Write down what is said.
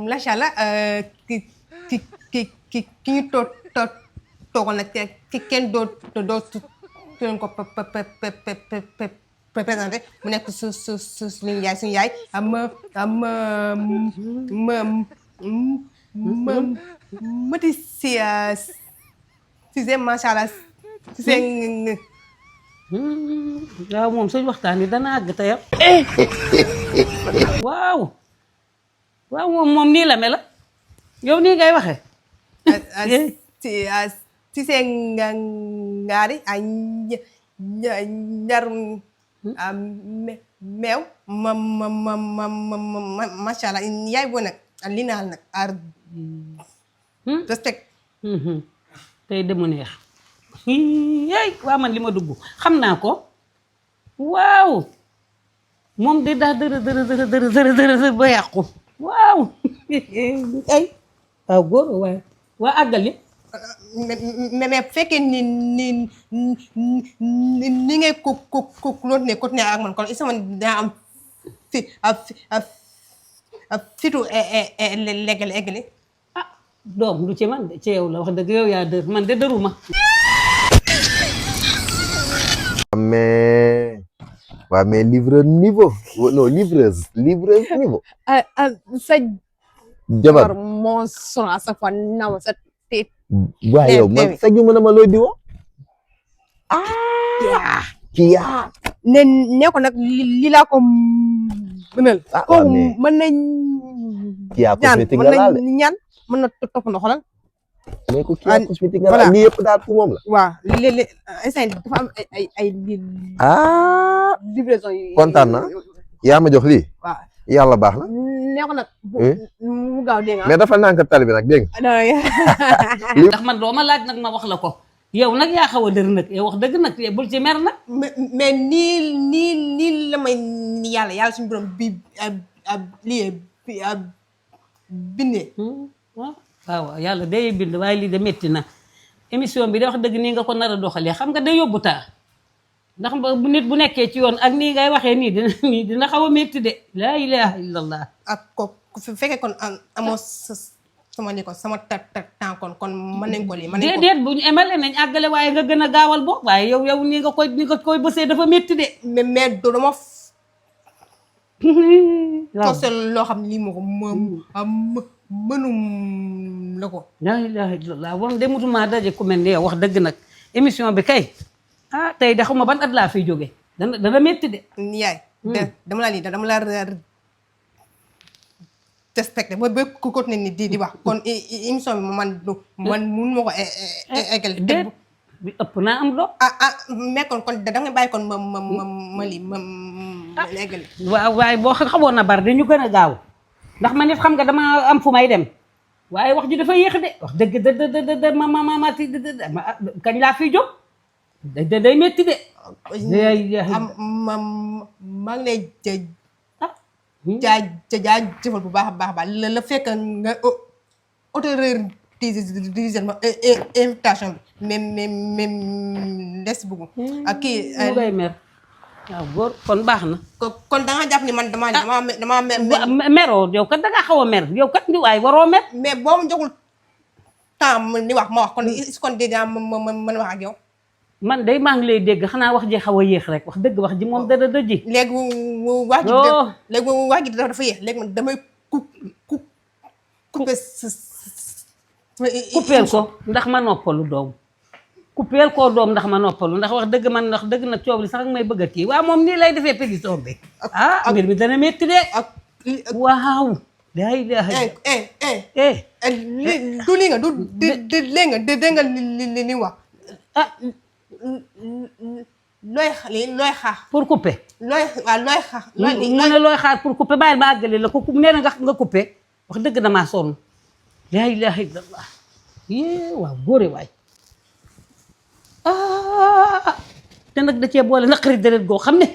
macha allah ki ki ki ki ki ñu toogoon nag ki kenn doo tuñ ko présenté mu nekk suñu yaay mati si macha allah si seen waaw moom suñ waxtaan yi dana àgg te yow waaw waaw moom nii la mel yow nii ngay waxe si seen ngaari ay njarum meew macha allah yaay boo nag li naal nag ar respect tey demu neex yaay waa man li ma dugg xam naa ko waaw moom de daa dërë ba yàqu waaw ay waaw góor waaye waa àggali mais fekkee ni ngay continuer ak man kon isama daa am fitu eggali ah doom du ci man de ci yow la wax dëgg yow yaa dër man de dëruma mais livreur niveau non livreuse niveau sa jabar moo sonal sa fa naw sa te waaye yow man sa mën a ma looy diwo kiyaa ne ko nag li laa ko mënal ko mën nañ kiyaa cosmétique nga laal ñaan mën na topp na xoolal mais ko kiyaa cosmétique nga laal lii yëpp daal pour moom la waaw léeg-léeg instant dafa am ay livraison yi kontaan na yaa ma jox lii waaw yàlla baax na ne ko nag mu gaaw dégg nga mais dafa nànk tali bi nag dégg nga ndax man doo ma laaj nag ma wax la ko yow nag yaa xaw a dër nag yow wax dëgg nag bul ci mer nag mais nii la may yàlla suñu borom bi lii bindee waaw yàlla day bind waaye lii de métti na émission bi da wax dëgg nii nga ko nar a doxalee xam nga day yóbbu taa ndax bu nit bu nekkee ci yoon ak nii ngay waxee nii dina xaw a métti de laa ilaha illallah ak ko fekkee kon amoo sama ni kon sama temps kon mën nañ ko lii mën nañ ko déedéet bu ñu emale nañ àggale waaye nga gën a gaawal bo waaye yow nii nga koy bësee dafa métti de mais dama posé loo xam lii moo ko mënum la ko laa ilaha illallah moom de mutuma daje ku mel ni yow wax dëgg nag émission bi kay ah tey de xawma ban at laa fiy jóge dana métti de yaay dama laa lii dama la respecté ba ku continuer ni di wax kon émission bi man mun ma ko eggal déet bi ëpp naa am do mais kon da nga bàyyi kon ma lii ma eggali waaw waaye boo xamoon na bar dañu gën a gaaw ndax man nit xam nga dama am fu may dem waaye wax ji dafa yéex de wax dëgg ma kañ laa fiy jóg day métti de maa ngi lay jaajëfal bu baax a baax la fekk nga autoriser ma invitation bi mais merci beaucoup ak kii ngay mer waaw góor kon baax na kon da nga jàpp ni man dama meroo yow kat da nga xaw a mer yow kat ni waaye waroo mer mais boo ma joxul temps ni wax ma wax kon is kon dégg mën wax ak yow man day maa ngi lay dégg xanaa wax ji xaw a yéex rek wax dëgg wax ji moom dada dëji léegi wax ji dafa yéex léegi man damay coupeel ko ndax ma noppalu doom coupeel koo doom ndax ma noppalu ndax wax dëgg man wax dëgg nag coow li sax ak may bëgg a kii waaw moom nii lay defee pétition bi mbir mi dana métti de waaw laa ilaaha du lii nga du léegi nga dégg nga li wax looy xaar pour couper looy xaar mu ne looy xaar pour couper bàyyil ma àggale la ko nee na nga couper wax dëgg damaa sonn laa ilaaha illallah yee waaw góore waay te nag da cee boole naqari deret goo xam ne